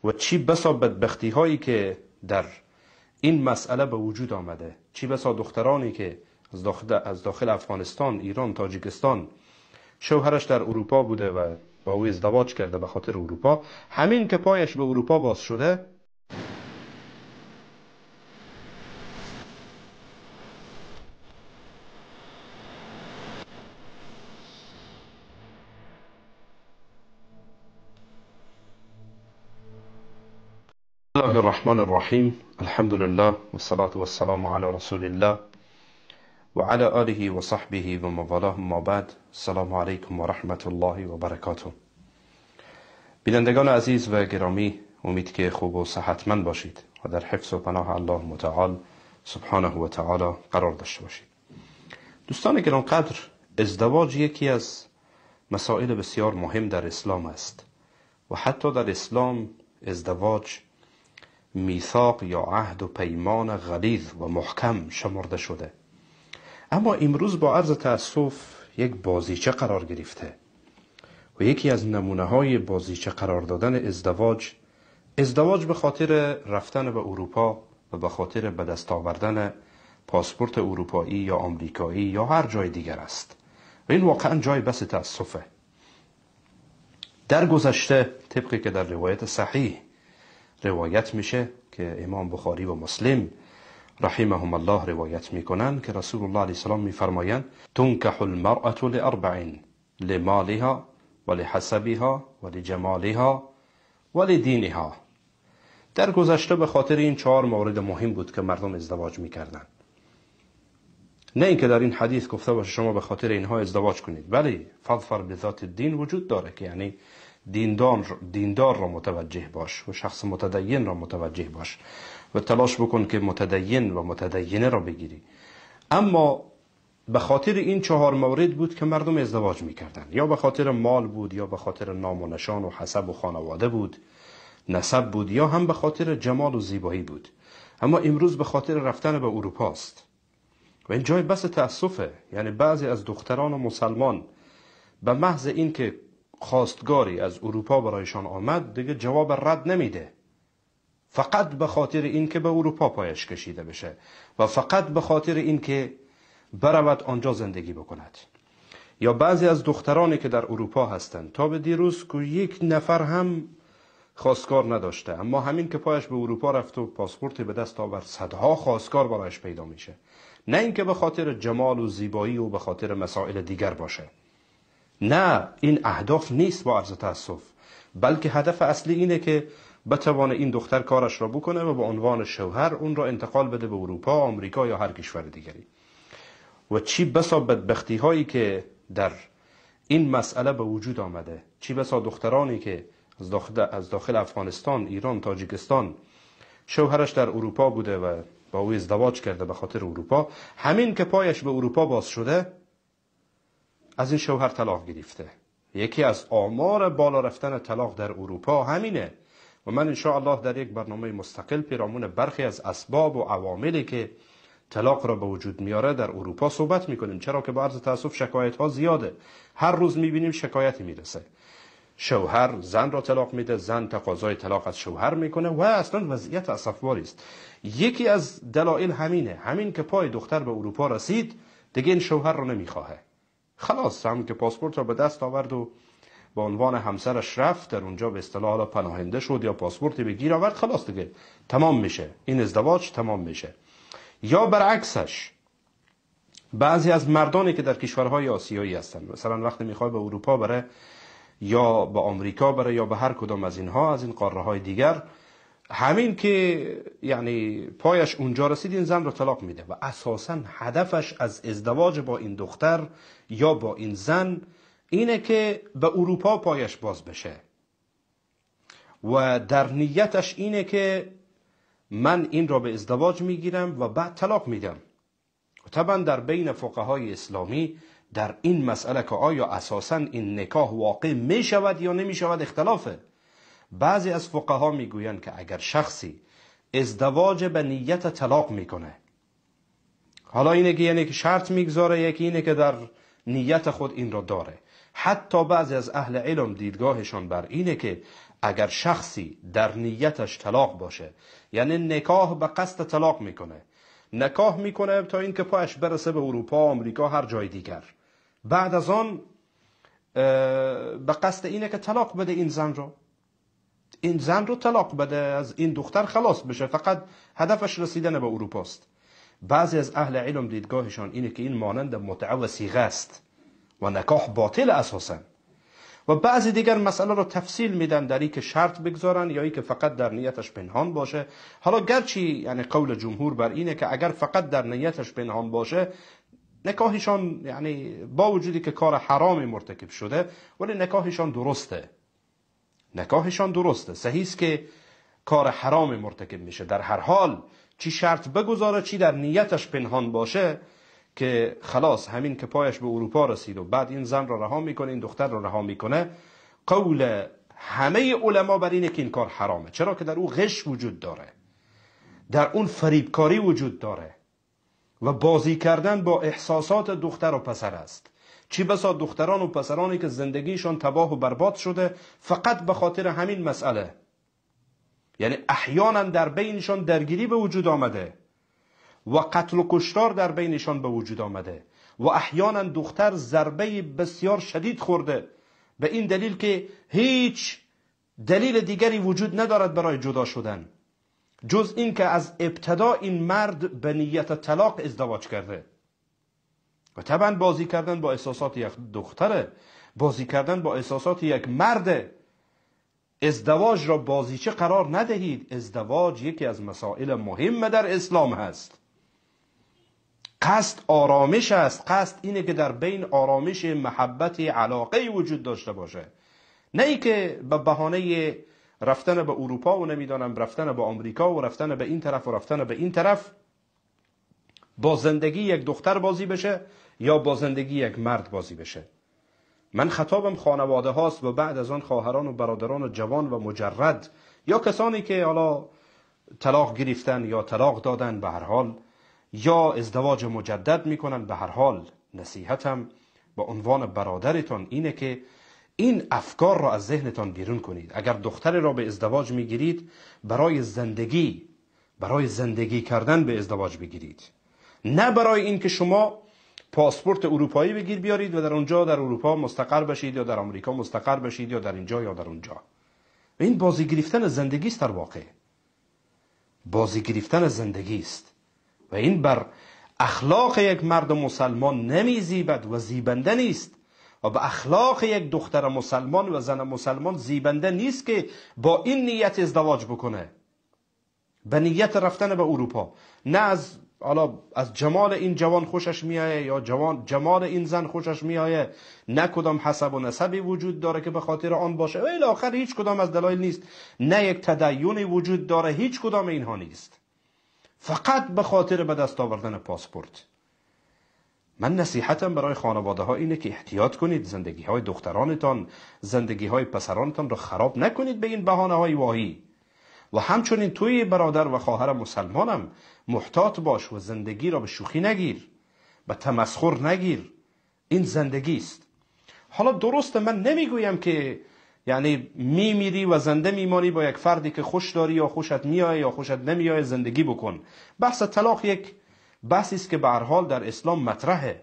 و چی بسا بدبختی هایی که در این مسئله به وجود آمده، چی بسا دخترانی که از داخل افغانستان، ایران، تاجیکستان شوهرش در اروپا بوده و با او ازدواج کرده به خاطر اروپا، همین که پایش به اروپا باز شده الله الرحمن الرحیم. الحمد لله والصلاة والسلام على رسول الله وعلى آله و صحبه و موالاه، ما بعد. السلام علیکم و رحمت الله و برکاته. بینندگان عزیز و گرامی، امید که خوب و صحتمند باشید و در حفظ و پناه الله متعال سبحانه و تعالی قرار داشته باشید. دوستان گرانقدر، ازدواج یکی از مسائل بسیار مهم در اسلام است و حتی در اسلام ازدواج میثاق یا عهد و پیمان غلیظ و محکم شمرده شده، اما امروز با عرض تأسف یک بازیچه قرار گرفته و یکی از نمونه های بازیچه قرار دادن ازدواج به خاطر رفتن به اروپا و به خاطر به دست آوردن پاسپورت اروپایی یا آمریکایی یا هر جای دیگر است و این واقعا جای بس تأسفه. در گذشته طبقی که در روایت صحیح روایت میشه که امام بخاری و مسلم رحمهم الله روایت میکنن که رسول الله علیه السلام میفرمایند تنکح المرأة لأربع لمالها ولحسبها ولجمالها ولدینها. در گذشته به خاطر این چهار مورد مهم بود که مردم ازدواج میکردن، نه اینکه در این حدیث گفته باشه شما به خاطر اینها ازدواج کنید، ولی فظفر بذات الدین وجود داره که یعنی دیندار را متوجه باش و شخص متدین را متوجه باش و تلاش بکن که متدین و متدینه را بگیری. اما به خاطر این چهار مورد بود که مردم ازدواج میکردن، یا به خاطر مال بود، یا به خاطر نام و نشان و حسب و خانواده بود، نسب بود، یا هم به خاطر جمال و زیبایی بود. اما امروز به خاطر رفتن به اروپا است و این جای بس تأسفه. یعنی بعضی از دختران مسلمان به محض اینکه خواستگاری از اروپا برایشان آمد دیگه جواب رد نمیده، فقط به خاطر اینکه به اروپا پایش کشیده بشه و فقط به خاطر اینکه برود آنجا زندگی بکند. یا بعضی از دخترانی که در اروپا هستند تا به دیروز که یک نفر هم خواستگار نداشته، اما همین که پایش به اروپا رفت و پاسپورتی به دست آورد صدها خواستگار برایش پیدا میشه، نه اینکه به خاطر جمال و زیبایی و به خاطر مسائل دیگر باشه. نه، این اهداف نیست با عرض تأسف، بلکه هدف اصلی اینه که بتوانه این دختر کارش را بکنه و به عنوان شوهر اون را انتقال بده به اروپا، آمریکا یا هر کشور دیگری. و چی بسا بدبختی هایی که در این مسئله به وجود آمده، چی بسا دخترانی که از داخل افغانستان، ایران، تاجیکستان شوهرش در اروپا بوده و با او ازدواج کرده به خاطر اروپا، همین که پایش به اروپا باز شده از این شوهر طلاق گرفته. یکی از آمار بالا رفتن طلاق در اروپا همینه و من انشاءالله در یک برنامه مستقل پیرامون برخی از اسباب و عواملی که طلاق را به وجود میاره در اروپا صحبت میکنیم، چرا که با عرض تأسف شکایت ها زیاده. هر روز میبینیم شکایتی میرسه، شوهر زن را طلاق میده، زن تقاضای طلاق از شوهر میکنه و اصلا وضعیت اسفباری است. یکی از دلایل همینه، همین که پای دختر به اروپا رسید دیگه این شوهر را نمیخواه، خلاص هم که پاسپورت را به دست آورد و به عنوان همسرش رفت در اونجا به اصطلاح حالا پناهنده شد یا پاسپورتی به گیر آورد، خلاص دیگه تمام میشه، این ازدواج تمام میشه. یا برعکسش بعضی از مردانی که در کشورهای آسیایی هستند، مثلا وقتی میخواد به اروپا بره یا به آمریکا بره یا به هر کدام از اینها، از این قاره های دیگر، همین که یعنی پایش اونجا رسید این زن رو طلاق میده و اساسا هدفش از ازدواج با این دختر یا با این زن اینه که به اروپا پایش باز بشه و در نیتش اینه که من این را به ازدواج میگیرم و بعد طلاق میدم. طبعا در بین فقهای اسلامی در این مسئله که آیا اساسا این نکاح واقع میشود یا نمیشود اختلافه. بعضی از فقها میگویند که اگر شخصی ازدواج به نیت طلاق میکنه، حالا اینه که یعنی که شرط میگذاره، یکی اینه که در نیت خود این را داره. حتی بعضی از اهل علم دیدگاهشان بر اینه که اگر شخصی در نیتش طلاق باشه، یعنی نکاح به قصد طلاق میکنه، نکاح میکنه تا اینکه پاش برسه به اروپا، آمریکا، هر جای دیگر، بعد از آن به قصد اینه که طلاق بده این زن رو، این زن رو طلاق بده، از این دختر خلاص بشه، فقط هدفش رسیدن به اروپاست. بعضی از اهل علم دیدگاهشان اینه که این مانند متعه و صیغه است و نکاح باطل اساسا، و بعضی دیگر مسئله رو تفصیل میدن در این که شرط بگذارن یا این که فقط در نیتش پنهان باشه. حالا گرچه یعنی قول جمهور بر اینه که اگر فقط در نیتش پنهان باشه نکاحشان، یعنی با وجودی که کار حرامی مرتکب شده، ولی نکاحشان درسته، نکاحشان درسته، صحیح است که کار حرامی مرتکب میشه. در هر حال چی شرط بگذاره چی در نیتش پنهان باشه که خلاص همین که پایش به اروپا رسید و بعد این زن را رها میکنه، این دختر را رها میکنه، قول همه علما بر اینه که این کار حرامه. چرا که در او غش وجود داره، در اون فریبکاری وجود داره و بازی کردن با احساسات دختر و پسر است. چی بسا دختران و پسرانی که زندگیشان تباه و برباد شده فقط به خاطر همین مسئله، یعنی احیانا در بینشان درگیری به وجود آمده و قتل و کشتار در بینشان به وجود آمده و احیانا دختر ضربه بسیار شدید خورده، به این دلیل که هیچ دلیل دیگری وجود ندارد برای جدا شدن جز این که از ابتدا این مرد به نیت طلاق ازدواج کرده. و طبعا بازی کردن با احساسات یک دختره، بازی کردن با احساسات یک مرد. ازدواج را بازیچه قرار ندهید. ازدواج یکی از مسائل مهم در اسلام هست. قصد آرامش است، قصد اینه که در بین آرامش، محبت، علاقه وجود داشته باشه، نه اینکه به بهانه رفتن به اروپا و نمیدانم رفتن به آمریکا و رفتن به این طرف و رفتن به این طرف با زندگی یک دختر بازی بشه یا با زندگی یک مرد بازی بشه. من خطابم خانواده هاست و بعد از آن خواهران و برادران جوان و مجرد یا کسانی که حالا طلاق گرفتن یا طلاق دادن، به هر حال یا ازدواج مجدد میکنن، به هر حال نصیحتم به عنوان برادرتان اینه که این افکار را از ذهنتان بیرون کنید. اگر دختر را به ازدواج میگیرید، برای زندگی، برای زندگی کردن به ازدواج بگیرید، نه برای اینکه شما پاسپورت اروپایی بگیر بیارید و در اونجا در اروپا مستقر بشید یا در آمریکا مستقر بشید یا در اینجا یا در اونجا. و این بازی گرفتن زندگی است، در واقع بازی گرفتن زندگی است و این بر اخلاق یک مرد مسلمان نمیزیبد و زیبنده نیست و به اخلاق یک دختر مسلمان و زن مسلمان زیبنده نیست که با این نیت ازدواج بکنه، به نیت رفتن به اروپا. نه از حالا از جمال این جوان خوشش میایه یا جوان جمال این زن خوشش میایه، نه کدام حسب و نسبی وجود داره که به خاطر آن باشه و الی آخر، هیچ کدام از دلایل نیست، نه یک تدینی وجود داره، هیچ کدام اینها نیست، فقط به خاطر به دست آوردن پاسپورت. من نصیحتم برای خانواده ها اینه که احتیاط کنید، زندگی های دخترانتان، زندگی های پسرانتان رو خراب نکنید به این بهانه های واهی. و همچنین توی برادر و خواهر مسلمانم محتاط باش و زندگی را به شوخی نگیر، به تمسخر نگیر، این زندگی است. حالا درست من نمیگویم که یعنی میمیری و زنده میمانی با یک فردی که خوش داری یا خوشت میآید یا خوشت نمیآید زندگی بکن. بحث طلاق یک بحثی است که به هر حال در اسلام مطرحه،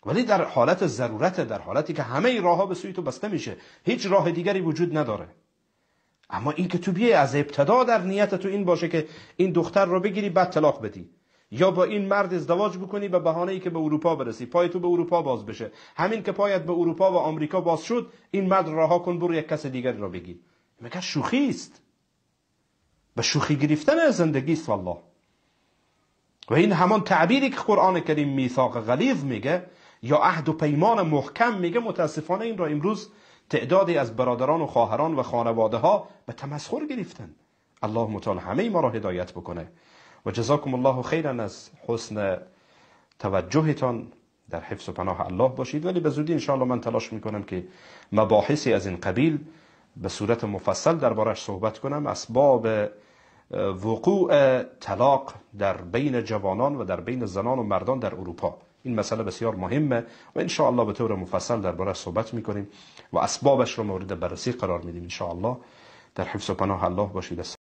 ولی در حالت ضرورت، در حالتی که همه راهها به سوی تو بسته میشه، هیچ راه دیگری وجود نداره. اما این که تو بیای از ابتدا در نیت تو این باشه که این دختر رو بگیری بعد طلاق بدی، یا با این مرد ازدواج بکنی به بهانه‌ای که به اروپا برسی، پای تو به اروپا باز بشه، همین که پایت به اروپا و آمریکا باز شد این مرد رها کن برو یک کس دیگری رو بگیر. مگر شوخی است؟ به شوخی گرفتن زندگی است والله. و این همان تعبیری که قرآن کریم میثاق غلیظ میگه یا عهد و پیمان محکم میگه، متاسفانه این را امروز تعدادی از برادران و خواهران و خانواده ها به تمسخر گرفتن. الله متعال همه ما را هدایت بکنه. و جزاکم الله خیرا از حسن توجهتان. در حفظ و پناه الله باشید. ولی به زودی انشاءالله من تلاش میکنم که مباحثی از این قبیل به صورت مفصل دربارش صحبت کنم، اسباب وقوع طلاق در بین جوانان و در بین زنان و مردان در اروپا. این مسئله بسیار مهمه و ان‌شاءالله به طور مفصل درباره صحبت میکنیم و اسبابش رو مورد بررسی قرار میدیم ان‌شاءالله. در حفظ و پناه الله باشید.